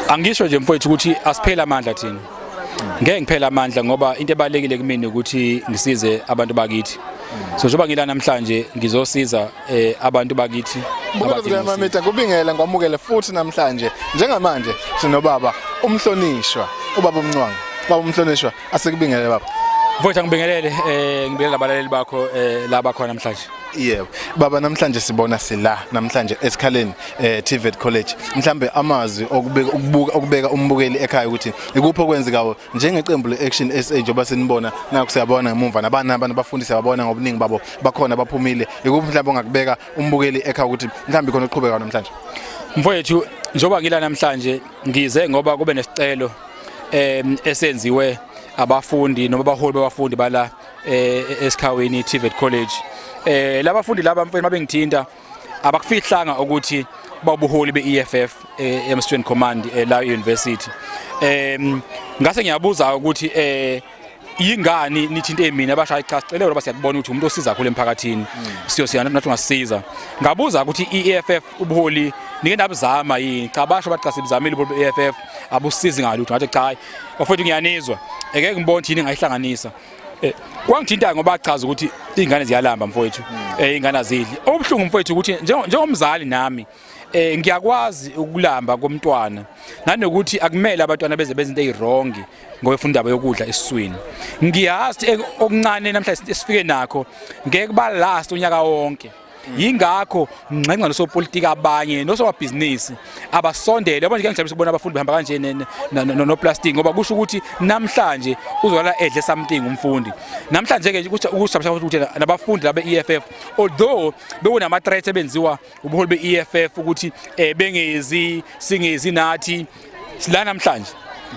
Angisho nje mfowethu ukuthi asiphela amandla thina. Ngeke ngiphela amandla ngoba into ebalekile kumina ukuthi ngisize abantu bakithi. So njengoba ngila namhlanje ngizosiza abantu bakithi Mbukelo abadinga usizo. Mamita kubingele ngwamukele futhi namhlanje njengamanje sinobaba umhlonishwa ubaba uMncwango. Baba umhlonishwa, asikubingele baba. Mfowethu, angibingelele, ngibingelele abalaleli bakho la bakhona namhlanje. Yebo. Baba, namhlanje sibona sila namhlanje esikhaleni TVET College. Mhlambe amazwi okubeka ukubuka okubeka umbukeli ekhaya ukuthi ikuphi okwenzekayo njengeqembu le-Action SA, njengoba sinibona nakho, siyabona ngemuva nabana abantu abafundisi ababona ngobuningi babo bakhona baphumile. Ikuphi mhlambe ongakubeka umbukeli ekhaya ukuthi mhlambe khona oqhubekayo namhlanje? Mfowethu, njengoba ngila namhlanje ngize ngoba kube nesicelo esenziwe abafundi noma abaholi babafundi bala eSikhaweni TVET College. Labafundi laba, mfowethu, mabengithinta abakufihlanga ukuthi bawubuholi be-EFF em Student Command la university. Ngase ngiyabuza ukuthi yingani nithinte mina? Abashaya, cha, sicele ngoba siyakubona ukuthi umuntu osiza kakhulu emphakathini, siyo siya nathi ungasisiza. Ngabuza ukuthi i-EFF ubuholi nike nabuzama yini? Cha, basho bathi cha, sibuzamile ubuholi be-EFF, abusizi ngalutho. Ngathi cha, bafowethu, ngiyanizwa, eke ngibone ukuthi yini ngayihlanganisa. Kwangithinta ngoba chaza ukuthi izingane ziyalamba mfowethu, izingane azidli. Okubuhlungu mfowethu ukuthi njengomzali nami ngiyakwazi ukulamba komntwana, nanokuthi akumele abantwana beze benze into eziwrong ngoba efuna indaba yokudla esiswini. Ngiyazi okuncane namhlanje esifike nakho ngeke kuba last unyaka wonke. Yingakho ngxenxa nosopolitiki abanye nosomabhizinisi abasondele. Yabo nje, kuyangijabulisa ukubona abafundi behamba kanje no plastic, ngoba kusho ukuthi namhlanje uzolala edle something umfundi namhlanje ke. Kusho ukuthi nabafundi laba EFF, although bekunama threats ebenziwa ubuholi be-EFF ukuthi bengezi singezi nathi, sila namhlanje.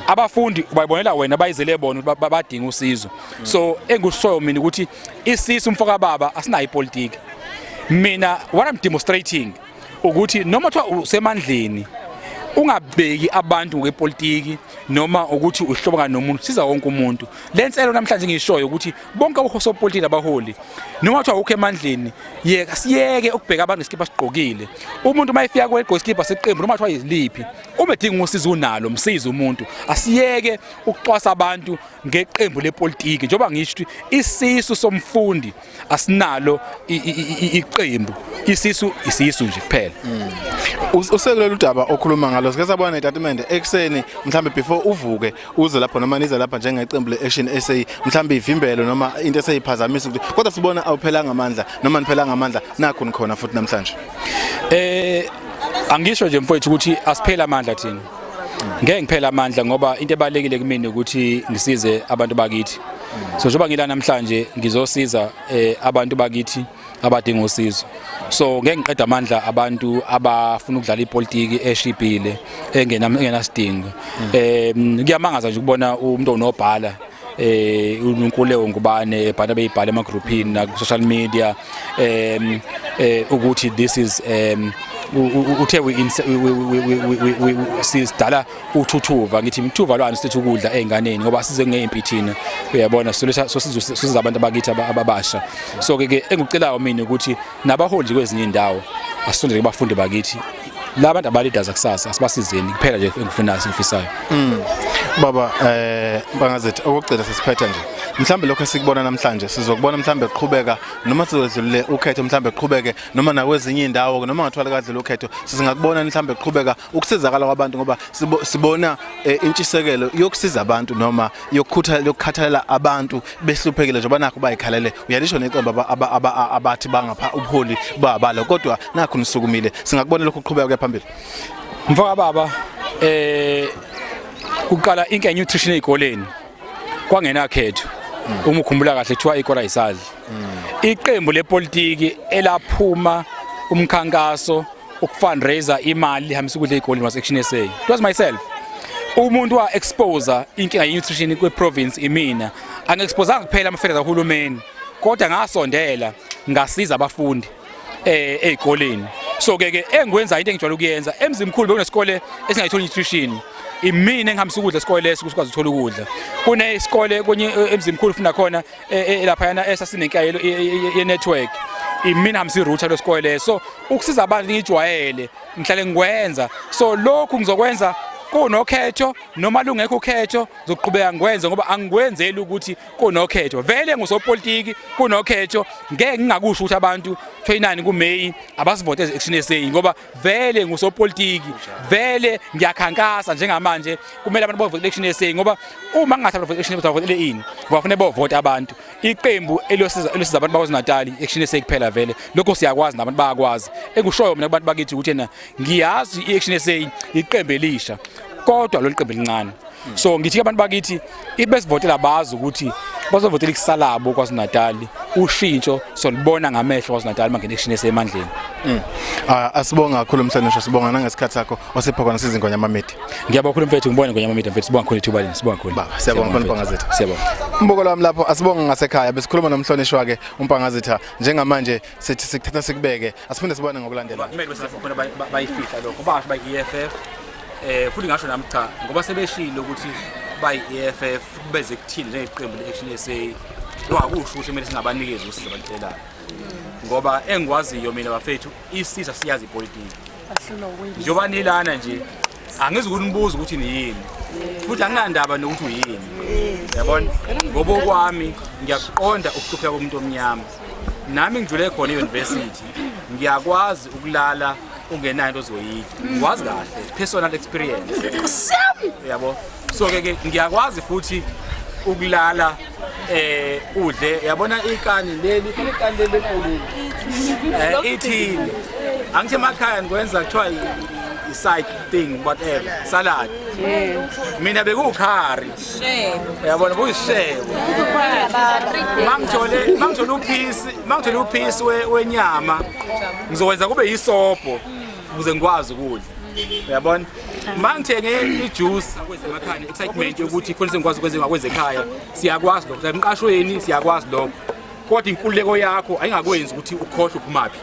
Abafundi bayibonela wena, bayizele bona ukuthi badinga usizo. So engikushoyo mina ukuthi isisu, mfoka baba, asinayo ipolitiki. Mina what I'm demonstrating ukuthi noma kuthiwa usemandleni, ungabheki abantu ngokwepolitiki noma ukuthi uhlobana nomuntu, siza wonke umuntu. Le nselo namhlanje ngishoyo ukuthi bonke abosopolitiki nabaholi, noma kuthiwa ukho emandleni, yeka, siyeke ukubheka abantu ngesikipha sigqokile. Umuntu uma efika kwegqoka isikipha seqembu noma kuthiwa yiliphi, uma edinga usizo unalo, msize umuntu. Asiyeke ukucwasa abantu ngeqembu lepolitiki. Njengoba ngisho ukuthi isisu somfundi asinalo iqembu, isisu isisu nje kuphela. Usekulolu daba okhuluma ngalo, sike sabona netatimende ekuseni mhlambe before uvuke uze lapho noma nize lapha njengeqembu le-Action SA, mhlambe ivimbelo noma into eseyiphazamisa ukuthi kodwa sibona awuphelanga amandla noma niphelanga amandla, nakho nikhona futhi namhlanje. Angisho nje mfowethu ukuthi asiphela amandla thina. Ngeke ngiphela amandla ngoba into ebalekile kumina ukuthi ngisize abantu bakithi. So njengoba ngila namhlanje ngizosiza abantu bakithi abadinga usizo. So ngeke ngiqeda amandla abantu abafuna ukudlala ipolitiki eshibhile engenasidingo. Kuyamangaza nje ukubona umuntu onobhala uNkululeko Ngubane ebhala, beyibhala emagroupini na ku social media ukuthi this is uthe we we we we we we sidala uthuthuva. Ngithi mthuva lwani sithi ukudla ey'nganeni, ngoba size ngempi thina, uyabona, soletha sosiza abantu abakithi ababasha. So ke engikucelayo mina ukuthi nabaholi nje kwezinye indawo asondele kubafundi bakithi, labantu abaleaders kusasa, asibasizeni kuphela nje engifunayo, engifisayo. Baba bangazethu, okugcina sesiphetha nje, mhlambe lokho esikubona namhlanje sizokubona mhlambe kuqhubeka noma sizodlulile ukhetho, mhlambe kuqhubeke noma nakwezinye indawo, noma ngathiwa likadlula ukhetho, singakubona mhlambe kuqhubeka ukusizakala kwabantu, ngoba sibona intshisekelo yokusiza abantu noma yokukhathalela abantu behluphekile, njengoba nakho bayikhalele, uyalisho neqembu abathi bangapha ubuholi babalo, kodwa nakho nisukumile. Singakubona lokho kuqhubeka kuya phambili? Mfoka baba, kuqala inkinga nutrition ezikoleni kwangenakhetho. Uma ukhumbula kahle, kuthiwa ikora ayisadli. Iqembu lepolitiki elaphuma umkhankaso ukufundraiser imali lihambisa ukudla ey'koleni was Action SA. It was myself umuntu wa expose inkinga ye-nutrition kwe-province. Imina angi-exposanga kuphela ama-failures kahulumeni, kodwa ngasondela ngasiza abafundi ey'koleni. So ke engikwenzayo, into engijwayele ukuyenza, eMzimkhulu bekunesikole esingayitholi nutrition, imina engihambisa ukudla esikole leso ukuthi sikwazi ukuthola ukudla. Kunesikole kunye eMzimkhulu funa khona laphayana esasinenkinga ye-network. Imina hambisa i-router lesikole leso. So ukusiza abantu ngijwayele, ngihlale ngikwenza. So lokhu ngizokwenza kunokhetho noma lungekho ukhetho, ngizoqhubeka ngikwenze ngoba angikwenzeli ukuthi kunokhetho. Vele ngusopolitiki, kunokhetho ngeke ngingakusho ukuthi abantu 29 kuMay abasivote Action SA, ngoba vele ngusopolitiki, vele ngiyakhankasa njengamanje. Kumele abantu bavote Action SA, ngoba uma ngingathi abavote Action, bavotele ini? Ngoba kufanele bavote abantu iqembu eliyosiza abantu bakwaZulu-Natal, Action SA kuphela. Vele lokho siyakwazi, nabantu bayakwazi. Engishoyo mina kubantu bakithi ukuthi ena ngiyazi i-Action SA iqembu elisha, kodwa lolu qembu elincane. So ngithi abantu bakithi ibesivotela bazi ukuthi bazovotela ikusasa labo KwaZulu-Natal. Ushintsho solibona ngamehlo KwaZulu-Natal mangena Action SA emandleni. Ah, asibonga kakhulu mhlonishwa, sibonga nangesikhathi sakho osipha khona siziNgonyama Media. Ngiyabonga kakhulu mfethu, ngibone Ngonyama Media mfethu, sibonga kakhulu ithuba leni, sibonga kakhulu. Baba, siyabonga khona Mpangazitha. Siyabonga. Mbukelo wami lapho, asibonga ngasekhaya, besikhuluma nomhlonishwa ke uMpangazitha. Njengamanje sithi sikuthatha sikubeke, asiphinde sibone ngokulandela. Kumele bese khona bayifihla lokho, basho bayi-EFF, futhi ngasho nami cha, ngoba sebeshilo ukuthi bayi-EFF, beze kuthini njengeqembu le-Action SA, wakusho ukuthi kumele singabanikezi usizo abalucelayo, ngoba engikwaziyo mina bafethu, isisa siyazi ipolitiki. Njengoba nilana nje, angizukunibuza ukuthi niyini, futhi anginandaba nokuthi uyini, yabona, ngoba okwami ngiyakuqonda ukuhlupheka komuntu omnyama. Nami ngidlule khona e-university, ngiyakwazi ukulala ungenayo into ozoyidla, ngikwazi kahle, personal experience, yabo. So ke ke ngiyakwazi futhi ukulala udle, yabona, ikani leli, ikani leli enkulu ithini, angithi emakhaya ngikwenza kuthiwa i-side thing, whatever, salad. Mina bekuwukhari, uyabona, kuyisishebo. Mangithole uphisi wenyama, ngizokwenza kube yisobho ukuze ngikwazi ukudla, uyabona. Mangithenge ijuice emakhaya, excitement yokuthi khona sengikwazi ukwenza ngakwenza ekhaya. Siyakwazi lokho emqashweni, siyakwazi lokho, kodwa inkululeko yakho ayingakwenzi ukuthi ukhohlwe uphumaphi,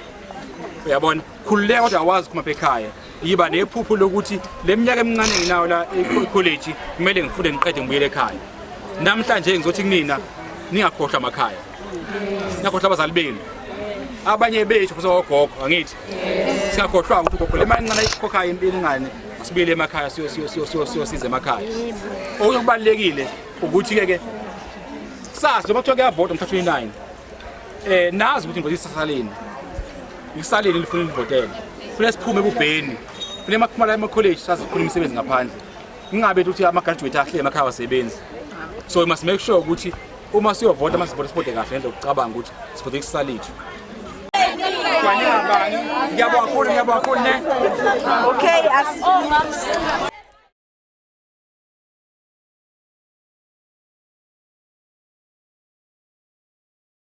uyabona. Khululeka, kodwa awazi uphumaphi ekhaya. Yiba nephupho lokuthi le minyaka emincane nginayo la ekholeji, kumele ngifunde ngiqede, ngibuyele ekhaya. Namhlanje ngizothi kunina, ningakhohlwa amakhaya, ningakhohlwa abazali benu. Abanye bethu futhi ogogo, angithi singakhohlwa ukuthi ugogo le mali encane ayikhokhayo impilo ingane, sibuyele emakhaya, siyosiza emakhaya. Okunye okubalulekile ukuthi-ke ke kusasa njengoba kuthiwa kuyavota mhla 29, nazi ukuthi ngivotela isasaleni, ikusaleni lifuna nivotele. Funa siphume ebubheni, funa emaphuma la ema-college sazi ukukhuluma imisebenzi ngaphandle, kungabe ukuthi ama-graduate ahlele emakhaya awasebenzi. So we must make sure ukuthi uma siyovota, uma sivota, sivote kahle ngendlela yokucabanga ukuthi sivote ikusasa lethu. Ngiyabonga kakhulu, ngiyabonga kakhulu ne. Okay, as